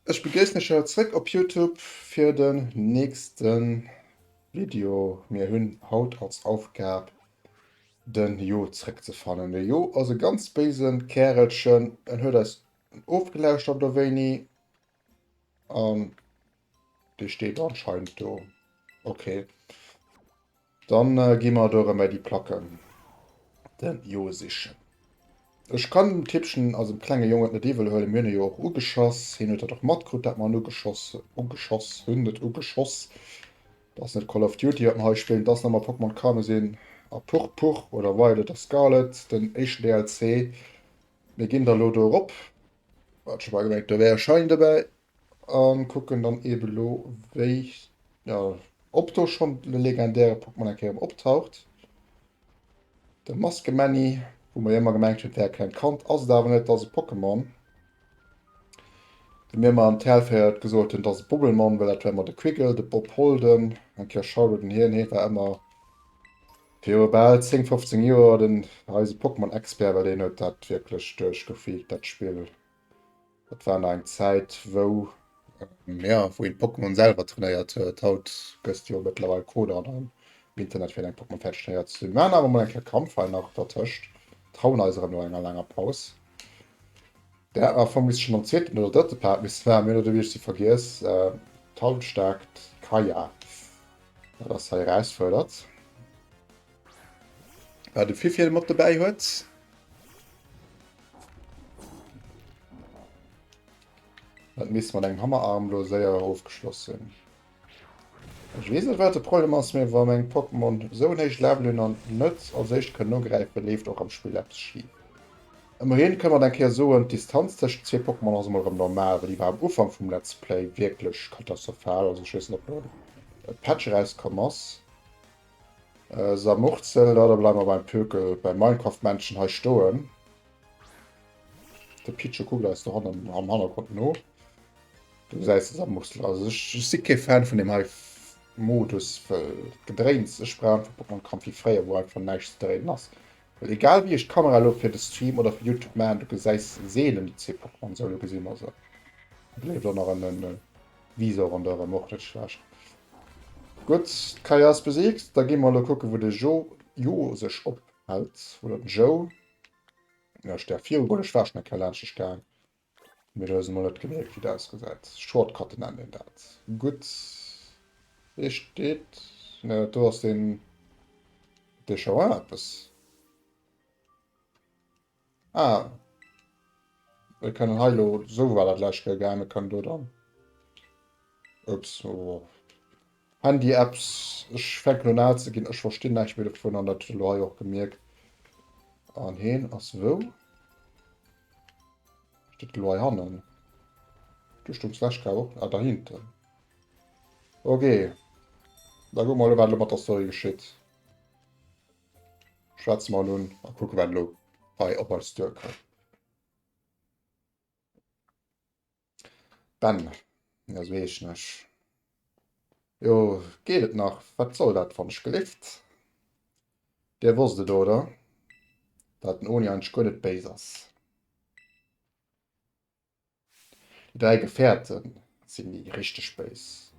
Ech begréissen iech haut zréck op Youtube fir den nächsten Video. Mir hunn haut als Aufgab den Jo zréckzefannen. De Jo ass e ganz béisen Kärelchen, en huet eis ofgelauschtert oder wéini an dee steet anscheinend do. Ok, dann gi mer do erëm bei déi Placken den Jo sichen. Ech kann dem Tippchen, also dem klenge Jong, et net iwwel huelen. Mir hunn e jo och ugeschoss. Hien huet dat och matkritt, dat mer en ugeschoss, ugeschoss hunn, net ugeschoss. Dat ass net Call of Duty, wat mer hei spillen, dat ass nach emol Pokémon Karmesin a Purpur oder Violet a Scarlet, den éischten DLC. Mir ginn da lo do erop, hat scho bal gemengt, do wär e Shiny dobäi, a kucken dann eebe lo, wéi, jo, ob do schonn de legendäre Pokémon eng Kéier erëm optaucht. De Maskemanni, wou mer jo ëmmer gemengt hunn, et wär e klengt Kand, ass et awer net, et ass e Pokémon. Wéi mir ëmmer am Telféiert gesot hunn, et ass e Bobbelmann, well dat war ëmmer de Quiggle, de Bob Holden. Eng Kéier Shoutout un hien, hie war ëmmer viru bal 10, 15 Joer den eise Pokémon-Expert, well deen huet dat wierklech duerchgefeelt, dat Spill. Dat war nach eng Zäit, wou, ja, wou een d'Pokémon selwer trainéiert huet. Haut gëss de jo mëttlerweil Coder an am Internet fir deng Pokémon fäerdeg trainéiert ze hunn. Mir maachen awer mol eng Kéier Kampf hei nach dertëscht. Trauen eis erëm no enger laanger Paus. Dat am Fong misst schonn am zweeten oder drëtte Part misste maachen. Mir hunn et ewéi vergiess. D'Halbstaark Kaya, dat ass hei erausfuerdert. Wat de Fifi mat dobäi huet. Dat misst mat engem Hammerarm lo séier ofgeschloss sinn. Ech weess net wat de Problem ass, mee wa meng Pokémon esou en héicht Level hunn an net als éischt kënnen ugräifen, leeft och am Spill eppes schif. Ëmmerhin kënne mer eng Kéier soen, d'Distanz tëschent zwee Pokémon ass emol erëm normal, well déi war am Ufank vum Let's Play wierklech katastrophal. Also ech weess net ob lo e Patch erauskomm ass. Samurzel, da bleiwe mer beim Pökel, beim Minecraft-Männchen hei stoen. De Pichu kuckt eis do hannen am Hannergrond no. Du gesäis de Samurzel. Also ech, ech si kee Fan vun deem hei Modus, well d'Gedréins, ech brauch einfach Pokémon-Kampf wéi fréier, wou einfach näischt ze dréinen ass. Well egal wéi ech d'Kamera elo fir de Stream oder fir Youtube maachen, du gesäis seelen déi zwee Pokémon. Sou, elo gesi mer se. Da leeft och nach en Visor ronderëm, och net schlecht. Gutt, d'Kaya ass besiegt. Da gi mer elo kucken, wou de Jo, Jo sech ophält. Oder den Joe. Ja, ech däerf virugoen, ech war schonn eng Kéier laanscht dech gaang. Mee du hues emol net gemierkt, wéi et ausgesäit. Shortcutten nennt een dat. Gutt. Hie steet. Ne, do ass den Deschauer eppes. Ah. Mir kënnen hei elo, esou war dat lescht Kéier gaang, mir kënnen do dann. Ups, oh. Handy-Apps, ech fänken un al ze ginn, ech verstinn näischt méi dovun an dat huet elo hei och gemierkt. An heen ass wou? Steet elo hei hannen? Du stungs lech grad och, ah dahinten. Ok, da kucke mer elo wat elo mat der Story geschitt. Schwätze mer en un a kucke wat elo hei op eis duerkënnt. Ben, ja sou heeschen ech. Jo, geet et nach? Wat soll dat, wann ech gelift? Dir wosst et, oder? Dat den Oni eigentlech guer net béis ass. Déi 3 Gefährte sinn déi richteg béis.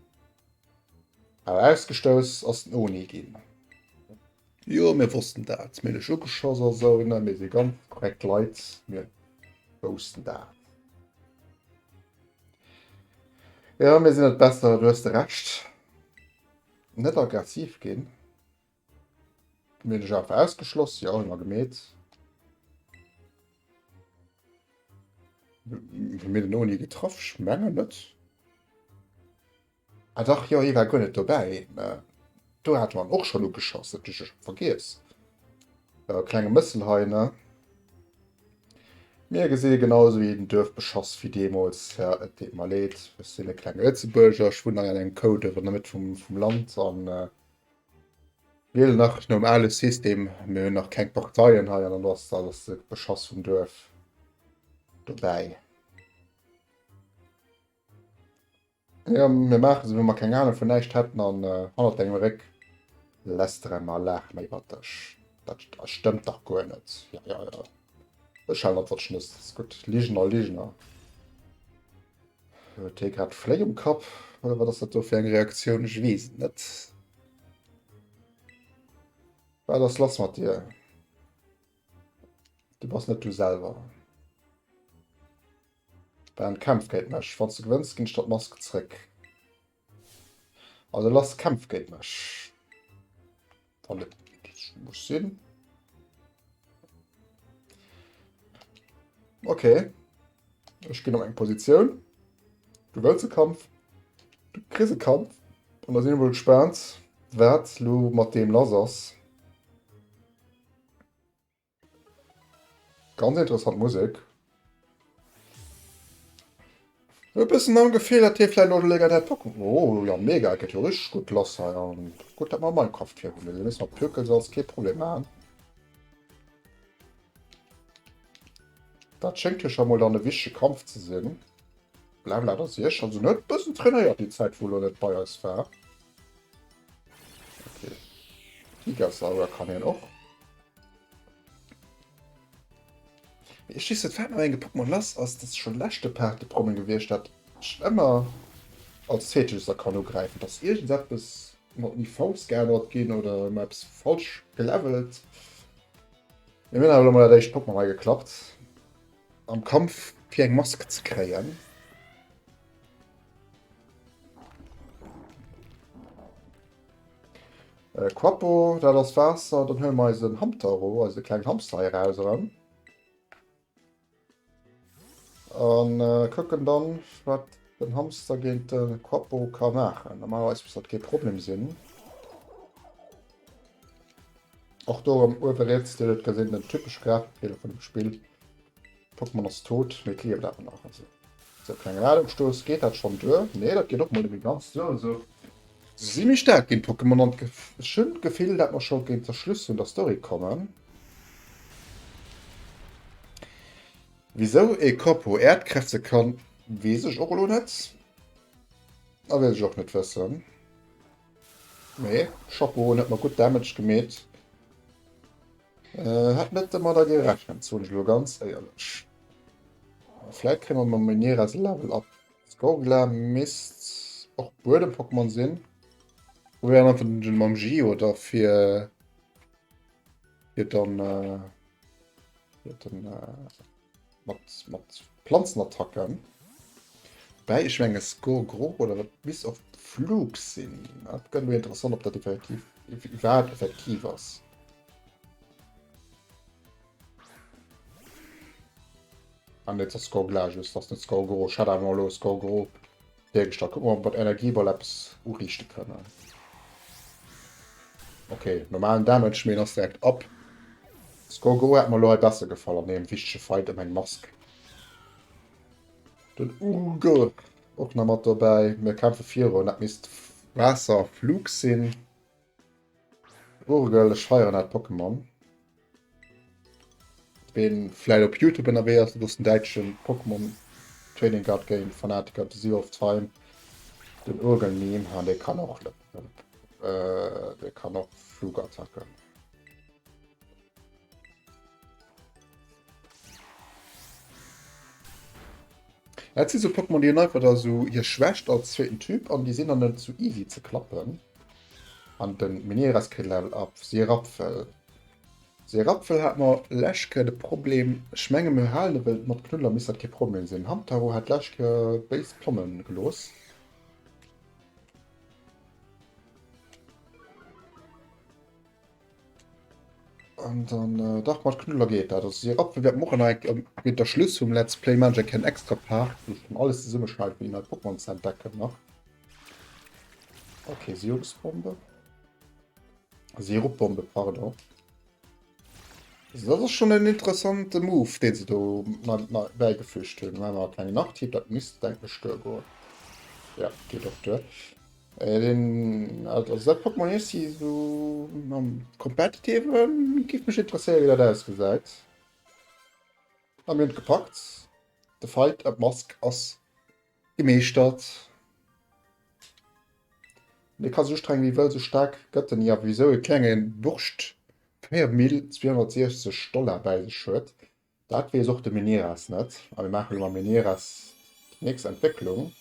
Awer ausgestouss ass den Oni ginn. Jo, mir wossten dat. Mir hunn dech ugeschoss a sou, ne? Mir si ganz korrekt Leit, mir woussten dat. Jo, mir sinn net besser, du hues de Recht. Net aggressiv ginn. Mir hunn dech einfach ausgeschloss, jo, hu mer gemeet. Hu mir den Oni getraff? Ech mengen net. Ah dach, jo, hie war guer net dobäi. Mä do hate mer en och schonn ugeschoss, dat hunn ech jo scho vergiess. Jo, klenge Mëssel hei, ne? Mir gesi genau esou wéi den Duerfbeschoss wéi deemools. Ja, et deet mer leed, ech sinn e klenge Lëtzebuerger, ech wunnen hei an engem Kouduerf an der Mëtt vum, vum Land an wielen nach nom ale System. Mir hunn nach keng Parteien hei an dann ass alles de Beschoss vum Duerf dobäi. Jo, mir maachen se, wéi mer keng Ahnung vun näischt hätten an hannert dengem Réck lästere mer a laache mer iwwert dech. Dat stëmmt dach guer net. Jo, jo, jo. Ech halen dat, wat ech net. Ass gutt. Ligener, Ligener. Huet hie grad Fléi um Kapp oder wat ass dat do fir eng Reaktioun? Ech weess et net. Wat ass lass mat dir? Du bass net du selwer. Ben, kämpf géint mech. Wann s du gewënns, ginn ech der d'Mask zréck. Also lass, kämpf géint mech. Wann et muss sinn. Okay. Ech ginn op eng Positioun. Du wëlls e Kampf. Du kriss e Kampf. An da sinn ech mol gespaant, wat lo mat deem lass ass. Ganz interessant Musek. E bëssen am Gefill, dat hie vläicht elo legendär Pokémon. Oh ja, mega, et geet jo richteg gutt lass hei. An gutt, dat mer Minecraft hier hunn. Mir müssen mat Pökelsalz kee Problem maachen. Dat schéngt jo scho mol dann e wichtege Kampf ze sinn. Blabla, dat ass iech also net bëssen trainéiert déi Zäit, wou elo net bei eis war. Okay. Gigasauger kann hien och. Ech weess net, wat mat menge Pokémon lass ass. Dat ass scho leschte Part de Problem gewiescht, dat ech ëmmer als zweete just da kann ugräifen. Dass iergendeppes mat Niveaus geännert ginn oder ëmmer eppes falsch gelevelt. Mir hunn awer elo mol dat éischt Pokémon hei geklappt. Am Kampf fir eng Mask ze kréien. Äh, Quappo, dat ass Waasser. Dann huele mer eisen Hamtaro, eise klengen Hamster hei eraus erëm. An äh, kucken dann, wat den Hamster géint de Quappo ka maachen. Normalerweis muss dat kee Problem sinn. Och do erëm uewe riets, Dir hutt et gesinn, den typesche Grafikfeeler vun dem Spill. Pokémon ass tot, mee et lieft awer nach. Also sou klenge Ladungsstouss, geet dat schonn duer? Nee, dat geet och mol net méi ganz duer. Also si méi staark ginn d'Pokémon an ech hunn d'Gefill, dat mer scho géint de Schluss vun der Story kommen. Wisou ee Korpo Äerdkräfte kann, weess ech och elo net a wëll ech och net wëssen. Mee Chapeau, en huet mer gutt Damage gemeet. Äh, hat net domadder gerechent, soen ech elo ganz éierlech. Vläit kréie mer mam Mineras e Level up. Skorgla misst och Buedem-Pokémon sinn. Probéieren einfach den mam Gio da fir fir dann äh, fir den äh, mat mat Planzenattacken. Wobäi ech menge Skorgro oder wat misst och Flug sinn. Dat gëtt elo interessant, ob dat effektiv iwwerhaapt effektiv ass. Ah nee, dat ass Skorgla just, dat ass net Skorgro. Ech hat awer elo Skorgro virgestallt. Kucke mer, ob mer mat Energieball eppes uriichte kënnen. Okay, normalen Damage, mee en ass direkt ab. Skorgro hätt mer elo hei besser gefall an deem wichtege Fight ëm eng Mask. Den Urgel och nach mat dobäi. Mir kämpfe virun. Dat misst Waasser a Flug sinn. Urgel, ech feieren dat Pokémon. Ween vläit op YouTube ënnerwee ass, dat ass den däitschen Pokémon Trading Card Game Fanatiker, de Zero of Time, den Urgel Meme, an dee kann och äh, dee kann och Flugattacken. Dat si sou Pokémon, déi hunn einfach da sou hir Schwächt als zweeten Typ an déi sinn dann net sou easy ze klappen. An de Mineras kritt Level Up. Serapfel. Serapfel hat mer lescht Kéier de Problem, ech menge mir halen e well mat Knuddeler misst dat kee Problem sinn. Hamtaro hat lescht Kéier béis Plommen gelooss. An dann, äh, dach, mat Knuddeler geet dat. Also Serapfel wäert mer och nach eng, géint der Schluss vum Let's Play maachen ech eng Kéier en extra Part, wou ech dann alles zesummeschneiden, fir déi nei Pokémon ze entdecken nach. Okay, Sirupsbombe. Sirupbombe, pardon. Also das ass schon en interessante Move, deen se do bäigefügt hunn. Maache mer e klengen Nachthieb, dat misst denken ech duergoen. Ja, geet och duer. Äh, den, also dat Pokémon ist si so am Competitive, géif mech interesséieren, wéi dat ausgesäit. A mir hunn et gepackt. De Fight ëm d'Mask ass Gemeeschtert. Dee ka sou streng wéi wëll, sou staark gëtt en ni. A wisou e klenge Burscht 4.260 Dollar bäi sech huet, dat weess och de Menieras net. A mir maache lo mam Menieras déi nächst Entwécklung.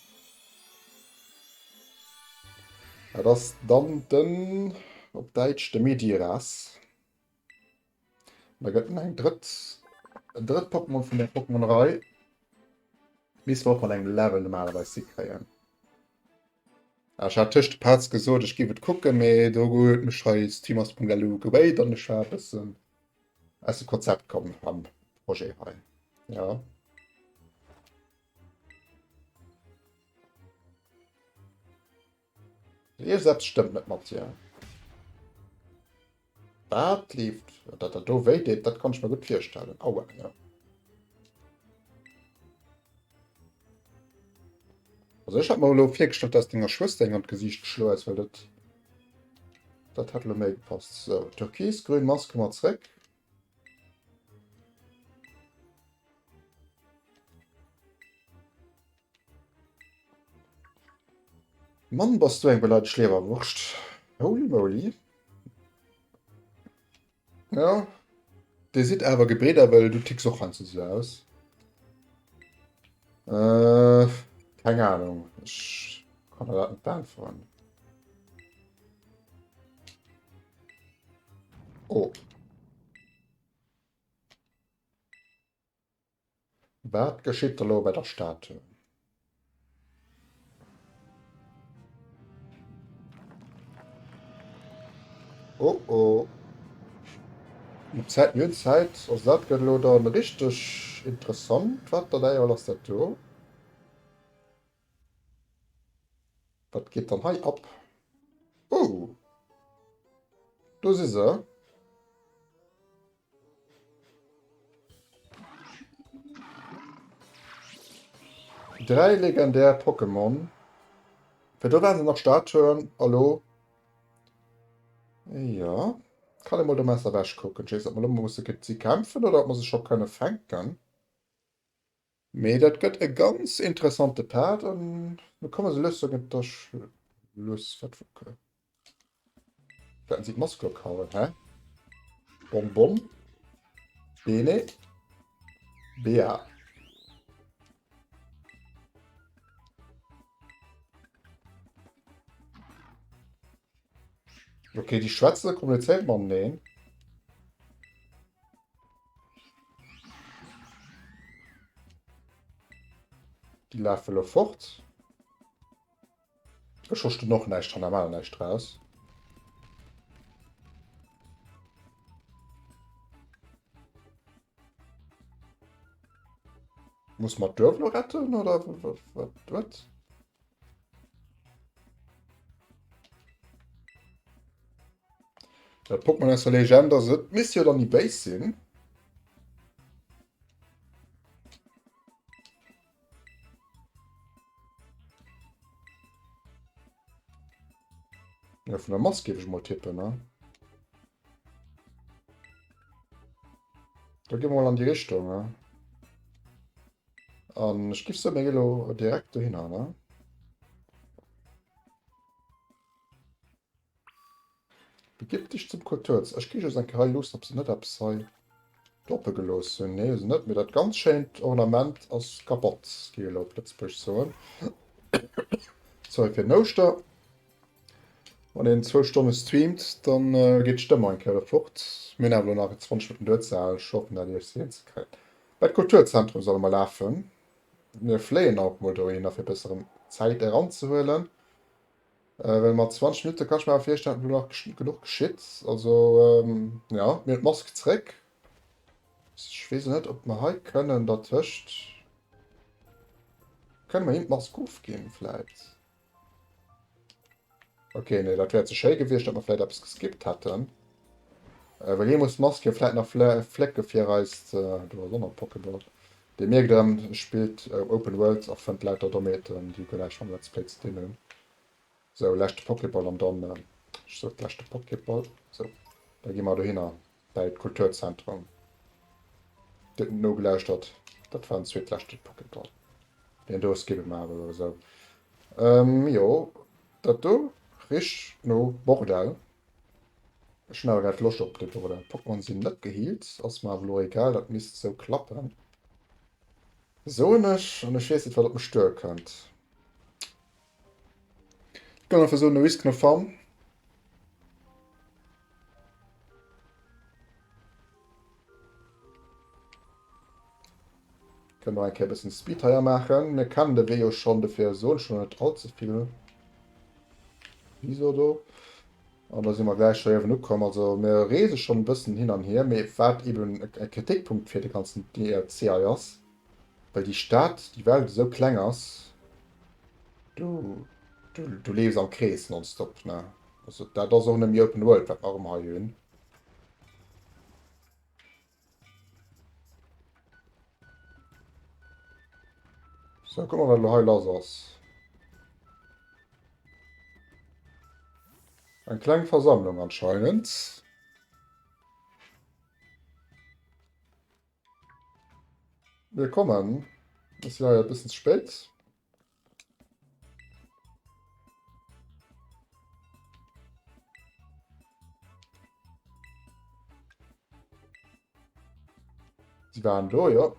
Dat ass dann den, op Däitsch, de Mediras. Da gëtt en eng drëtt, en drëtt Pokémon vun der Pokémon-Rei. Misst mer och mat engem Level normalerweis hikréien. Ech hat tëscht de Parts gesot, ech géif et kucken, mee do huet mech hei streamers.lu gewéit an ech war e bëssen aus dem Konzept komm am Projet hei. Ja. Iergendepps stëmmt net mat dir. Dat leeft, dat dat do wéi deet, dat kann ech mir gutt virstellen. Aua, ja. Also ech hat mer elo virgestallt, dass denger Schwëster eng an d'Gesiicht geschloe hues, well dat dat hätt elo méi gepasst. Sou, türkis-grün Mask hu mer zréck. Mann bass du eng beleidegt Leberwurscht. Holy moly. Ja, Dir sidd awer Gebridder, well du ticks och heiansdo esou aus. Äh, keng Ahnung. Ech kann der dat net beäntweren. Oh. Wat geschitt elo bei der Statue? Oh oh. Mir Zäit, mir hunn Zäit. Also dat gëtt elo dann richteg interessant. Wat der Däiwel ass dat do? Wat geet dann hei ab? Oh! Do si se. Dräi legendär Pokémon. Fir do waren se nach Statuen. Elo. Jo. Kann ee mol do Messer ewech kucken. Ech weess net, ob mer elo musse géint si kämpfen oder ob mer se scho kënne fänken. Mee dat gëtt e ganz interessante Part an mir komme sou lues géint der Schluss. Wat wäerten si d'Mask lo kauen, hä? Bonbon, Bene, Bea. Okay, déi schwätzen a kommunizéieren mateneen. Déi lafe lo fort. Ech verstinn och näischt dran, a maachen näischt draus. Muss mer d'Duerf lo retten oder wat? Wat? Dat Pokémon aus der Legend ass et misst jo dann déi béis sinn. Ja, vun der Mask géif ech mol tippen, ne? Da gi mer mol an déi Richtung, ne? An ech giff soen, mir gi lo direkt dohinner, ne? Begib dich zum Kulturz. Ech gi just eng Kéier hei luussen, ob se net eppes hei droppe gelooss hunn. Nee, hu se net. Mee dat ganz schéint Ornament ass kapott, gi elo op Lëtzebuergesch soen. Sorry fir den Houschter. Wann een zwou Stonne streamt, dann geet d'Stëmm eng Kéier fort. Mir hunn awer elo nach 20 Minutten duerzehalen. Ech hoffen, dat iech se hinzekréien. Bei d'Kulturzentrum solle mer lafen. Mir fléien och mol dohinner, fir e bësse erëm Zäit eranzehuelen. Well mat 20 Minutte kann ech mir awer virstellen, datt elo nach genuch geschitt. Also jo, mir hunn d'Mask zréck. Ech weess net, ob mer hei kënnen dertëscht. Kënne mer him d'Mask ofginn vläit? Okay, nee, dat wär ze schéi gewiescht, datt mer vläit eppes geskippt hätten. Well hie muss d'Mask jo vläit nach flécke fir eist. Do ass och nach e Pokéball. Dir mierkt erëm, e spillt Open World a fënnt lauter Dommheeten, déi guer näischt mam Let's Play ze dinn hunn. Sou, leschte Pokéball an dann, ech sot leschte Pokéball, sou, da gi mer dohinner bäi d'Kulturzentrum. Dir hutt net nogelauschtert, dat war den zweetleschte Pokéball. Deen do skippe mer awer elo esou. Jo, dat do richt no Bordell. Ech hunn awer grad Loscht op de Bordell. D'Pokémon sinn net gehealt, ass mer awer elo egal, dat misst sou klappen. Soen ech, an ech weess net wat op mech duerkënnt. Kann einfach soen, no risk no fun. Kënnen noch eng Kéier e bëssen Speed hei maachen. Mir kennen de Wee jo schonn, dofir soen ech noch net all ze vill. Wieso do? An da si mer gläich hei uewen ukomm. Also mir reese schonn e bëssen hin an hier, mee wat eben e Kritikpunkt fir de ganzen DLC hei ass, well déi Stad, déi Welt esou kleng ass, du, du, du leefs am Krees nonstop, ne? Also dat ass och net méi Open World, wat mer erëm hei hunn. So, guck mal, wat elo hei lass ass. Eng kleng Versammlung anscheinend. Willkommen. Ist leider ein bisschen spät. Sie waren do, ja.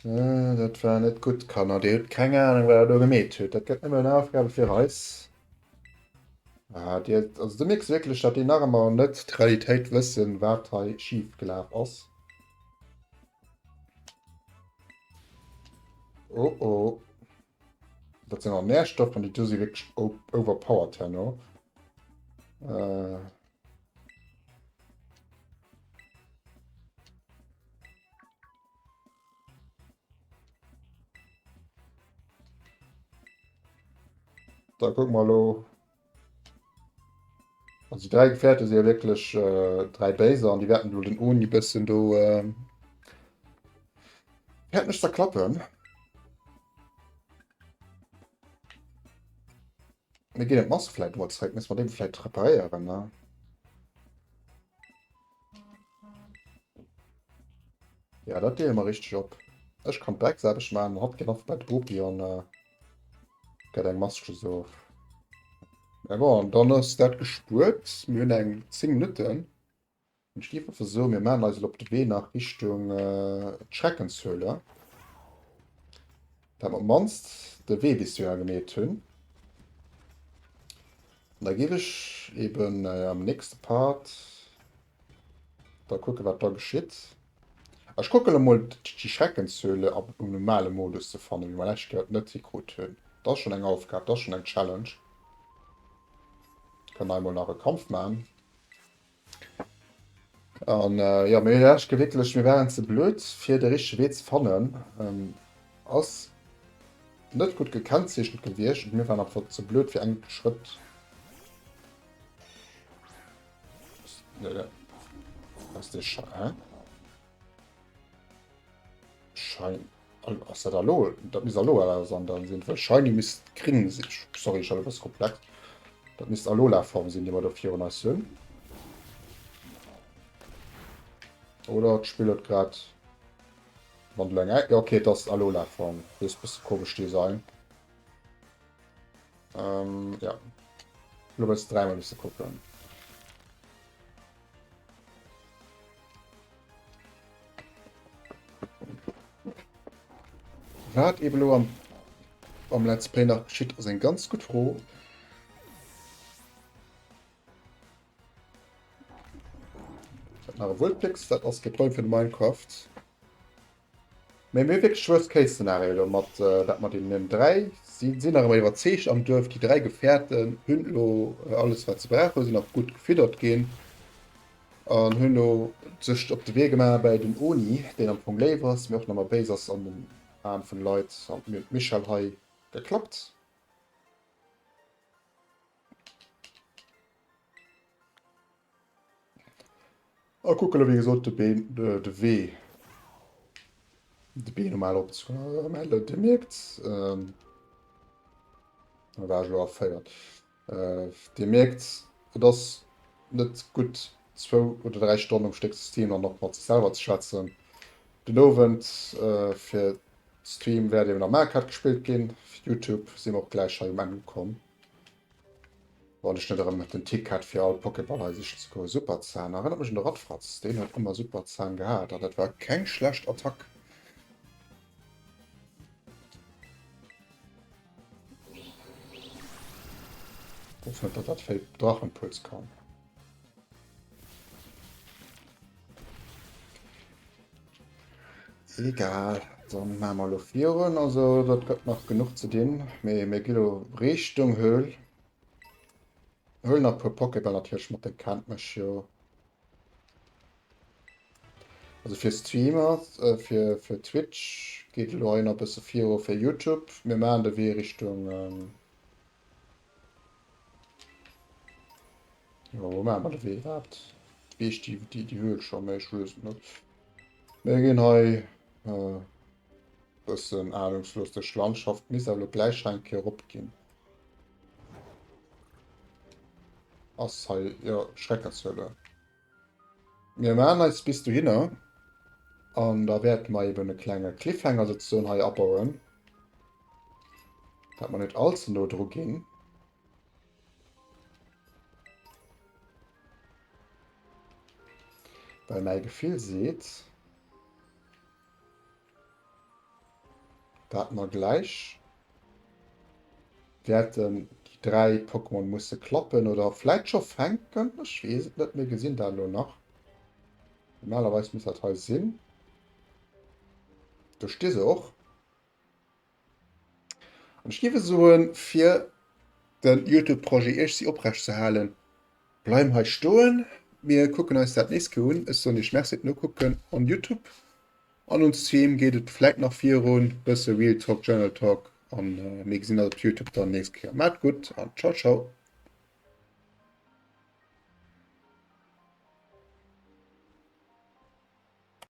Äh, dat war net gutt, Kanner. Dir hutt keng Ahnung, wat der do gemeet hutt. Dat gëtt nëmmen eng Aufgabe fir eis. Ah, dir, also du mierks wierklech, datt déi nach ëmmer net d'Realitéit wëssen, wat hei schif gelaf ass. Oh oh. Dat sinn nach Nährstoffer, an déi do si wierklech overpowered herno. Äh. Da gucken wir lo. Also die drei Gefährte sind ja wirklich äh, drei Béiser an die werden lo den Oni bëssen do äh, wäert nicht zerklappen. Mir gehen d'Mask vielleicht mal zurück, müssen wir den vielleicht reparieren, ne? Ja, dat deele mer richteg op. Ech kann d'Drecksaarbecht maachen, hatt geet einfach bei de Bopi an äh, gëtt eng Mask so. Ja, bon, dann ass dat gespuert. Mir hunn eng 10 Minutten. Ech géif einfach soen, mir maachen eis elo op de Wee nach Richtung äh, d'Schreckenshöhle. Dat mer op d'mannst de Wee bis dohinner gemeet hunn. An da géif ech eben äh, am nächste Part da kucken, wat da geschitt. Ech kucken elo mol déi Schreckenshöhle am um normale Modus ze fannen, wéi mer lescht Kéier et net hikrut hunn. Dat ass schonn eng Aufgab, dat ass schonn eng Challenge. Kënnen hei mol nach e Kampf maachen. An äh, ja, mir lescht Kéier wierklech, mir waren ze blöd, fir de richtege Wee ze fannen. Ähm, ass net gutt gekennzeechent gewiescht und mir waren einfach ze blöd fir eng Schrëtt Ass de Sche hä? Schein ass dat Alo dat misst Alola Sandan sinn, well Shiny misst gring sinn. Sorry, ech hat e bësse komplex. Dat misst Alola-Form sinn, déi mer do virun eis hunn. Oder d'Spill huet grad Wandel eng Ja, okay, et ass Alola-Form. Dee ass e bësse komesch Design. Ähm, ja. Lo wëlls dräimal müsse kucken. Wat eben lo am, am Let's Play nach geschitt, ass eng ganz gutt Fro. Nach e Vulpix, dat ass kee Problem fir de Minecraft. Mee mir hu wierklech Worst Case Szenario elo mat dat mat deenen 3. Si sinn nach ëmmer iwwerzeegt am Duerf, déi 3 Gefährten hunn elo alles wat se brauchen, sinn och gutt gefiddert ginn an hunn elo sech op de Wee gemaach bäi den Oni, deen am Fong léif ass, mee och nach ëmmer béis ass an den Aen vun de Leit. An mir hunn d'Michèle hei geklappt. A kucke lo wéi gesot de Been, de Wee, de Been normal op ze kommen. Dir mierkt, da war ech elo erféiert. Dir mierkt, et ass net gutt zwou oder 3 Stonnen um Stéck ze streamen an och mat sech selwer ze schwätzen. Den Owend fir Stream wäert eben am Mario Kart gespillt ginn. Fir Youtube si mer och gläich hei um Enn ukomm. Wann ech net erëm den Tick hätt fir all Pokéball hei sichen ze goen. Superzahn erënnert mech un de Radfratz, deen huet ëmmer Superzahn gehat an dat war keng schlecht Attack. Wosst net, datt dat Véi Drachenpuls kann. Egal, dann maache mer elo virun. Also dat gëtt nach genuch ze dinn. Mee mir gi lo Richtung Höhl. Huelen nach e puer Pokéball natierlech mat, dir kennt mech jo. Also fir Streamer, äh, fir, fir Twitch geet elo hei nach e bësse viru fir Youtube. Mir maachen de Wee Richtung, ähm, jo, wou maache mer de Wee iwwerhaapt? Weess déi, déi, déi Höhl scho, mee ech weess et net. Mir ginn hei äh, bëssen ahnungslos duerch d'Landschaft, misst awer elo gläich hei eng Kéier eropginn. Ass hei, jo, Schreckenshöhle. Mir maachen eis bis dohinner an da wäerte mer eben e klenge Cliffhanger souzesoen hei abauen, dat mer net allze no dru ginn. Well mäi Gefill seet, Dat mer gläich wäerten déi 3 Pokémon musse klappen oder vläit scho fänken. Ech weess et net, mir gesinn dat elo nach. Normalerweis muss dat hei sinn. Do sti se och. An ech géif soen, fir den YouTube-Projet Iech si oprecht ze halen, bleiwen hei stoen. Mir kucken eis dat nächst Kéier un. Ech soen Iech Merci fir d'Nokucken on YouTube. An um Stream geet et vläit nach virun, bësse Real Talk, General Talk an mir gesinn eis op Youtube dann nächst Kéier. Maat gutt an ciao ciao.